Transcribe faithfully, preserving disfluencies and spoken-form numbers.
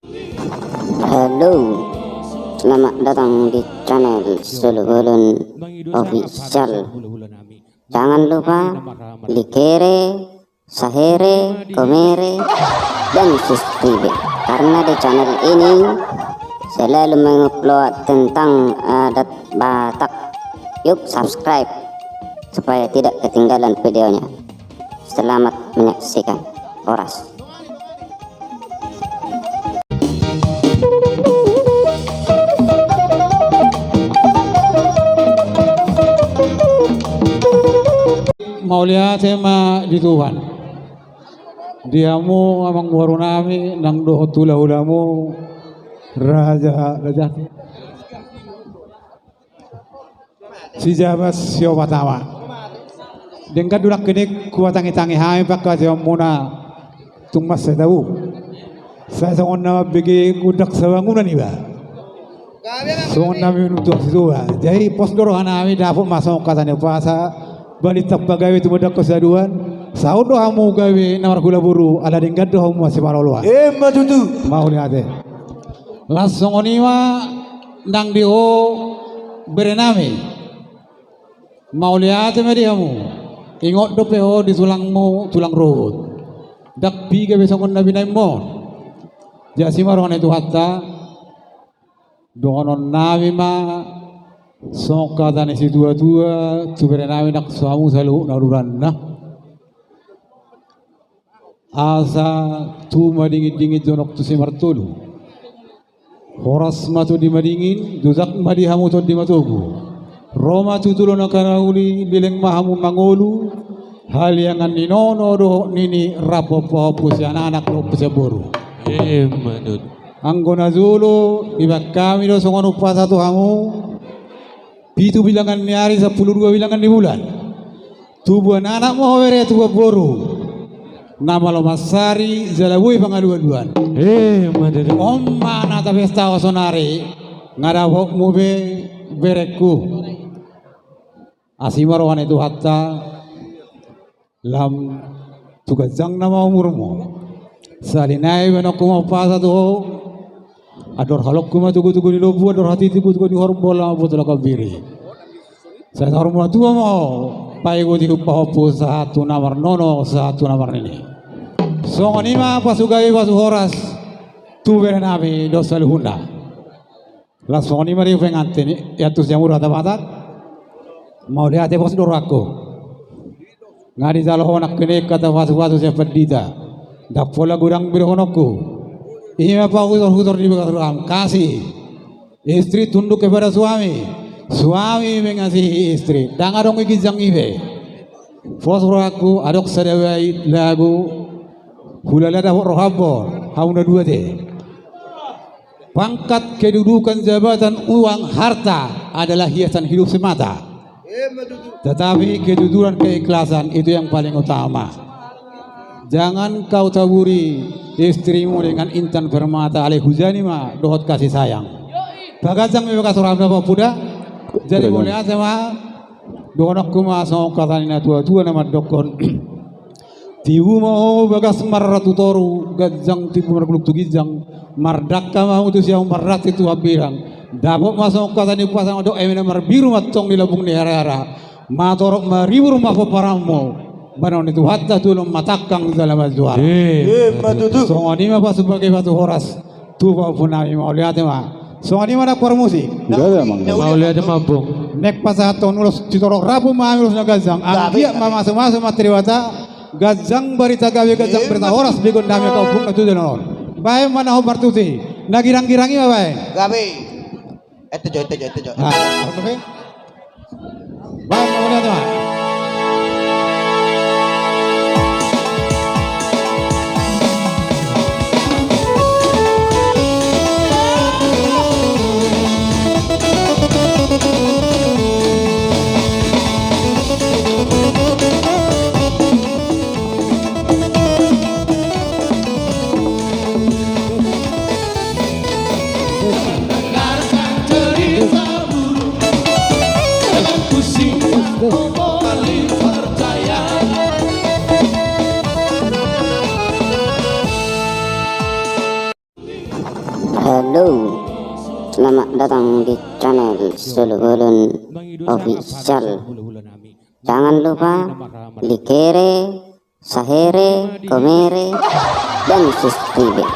Halo, selamat datang di channel Solo Bolon Official. Jangan lupa like-re, share-re, komen-re, dan subscribe. Karena di channel ini selalu mengupload tentang adat Batak. Yuk subscribe supaya tidak ketinggalan videonya. Selamat menyaksikan. Horas. Mauliate ma di Tuhan. Di hamu amang boru nami nang dohot hula-hulamu, raja, raja. Sijabat Siopat Ama. Denggan do nangkin i hupatangi-tangi hami pangkataion muna tung mansai tabo. Sai songon na mambege gondang sabangunan iba. Songon na minum tuak situan. Jadi pos do roha nami dapot ma songon hata ni umpasa. Balintang pagabe tumundalhon siaduan. Saut do hamu gabe na marhula boru ala denggan do hamu masimaloloan. Emma tutu. Mauliate. Laos songon i ma nang di ho bere nami. Mauliate ma di hamu. Ingot dope ho di tulangmu tulang rohot. Ndang piga be songon na binahenmu. Jadi asi ma roha ni Tuhanta. Dohonon nami ma songon hata ni situa-tua tu bere nami nang tu hamu saluhut na uduranna. Asa tubu ma dingin-dingin jonok tu simartolu. Horas ma tondi madingin, jojak ma di hamu tondi matogu. Ro ma tu jolo na harauli, leleng ma hamu mangolu. Haliangan ni nono dohot nini rap pahompu sian anak dohot sian boru. Emma tutu. Anggo na jolo dibaen hami do songon umpasa tu hamu. Pitu bilangan ni ari, sampulu dua bilangan ni bulan. Tubuan anak ma ho bere, tubuan boru. Na malo mansari jala boi pangalualuan. Emma tutu. On ma na tapestahon sonari. Nga dapotmu be berengku. Asi ma roha ni Tuhanta. Lam tu ganjang nama umurmu. Sahali nai baenonku ma umpasa tu ho. Andor holongku ma togu-togu ni lombu, andor hatiku togu-togu ni horbo, lam boto lakon biri. Sai saur matua ma ho. Paihut-ihut pahompu sahat tu na marnono, sahat tu na marnini. Songon i ma pasu gabe pasu horas tu bere nami dohot saluhutna. Laos songon i ma di pengantin i, iantus jamur hata Batak. Mauliate pos do rohangku. Nga dijalo ho nangkin i hata pasu-pasu sian pandita. Ndang pola godang be dohononku. I ma pahutor-hutor di bagas roham. Kasih istri tunduk kepada suami. Suami mengasihi istri. Ndang adong i ginjang i be. Pos rohangku, adong sada bait lagu. Hulala dapot roham bo. Hamu na dua te. Pangkat, kedudukan, jabatan, uang, harta adalah hiasan hidup semata. Tetapi kejujuran, keikhlasan itu yang paling utama. Jangan kau taburi istrimu dengan intan permata, alai hujani ma dohot kasih sayang. Paganjang ma bagas roham da pahompu da. Jadi mauliate ma. Dohononku ma songon hata ni na tua-tua na mandokkon. Tibu ma ho bagas marrat tu toru, ganjang tibu margulung tu ginjang, mardangka ma hamu tu siamun, marranting tu hambirang. Dapot ma songon hata ni umpasa mandok, eme na marbiru ma antong di lambung ni hara-hara, matorop maribur ma pomparanmu, baenon ni Tuhanta tu jolo ma tangkang jala ma juara. Emma tutu. Songon i ma pasu gabe pasu horas. Tu pahompu nami, mauliate ma. Songon i ma nang parmusik. Mauliate ma, Ompung. Naeng pasahathon ulos sitorop rambu ma hami ulos na ganjang. Anggiat ma masu-masu ma Debata. Ganjang barita gabe, ganjang barita horas, begeon nami angka ompung na tu joloan on. Baen ma na hombar tusi. Na girang-girang i ma baen. Gabe. Ete jo, ete jo, ete jo. Baen ma mauliate ma. Halo, selamat datang di channel Solu Bolon Official. Jangan lupa like-re, share-re, komen-re, dan subscribe.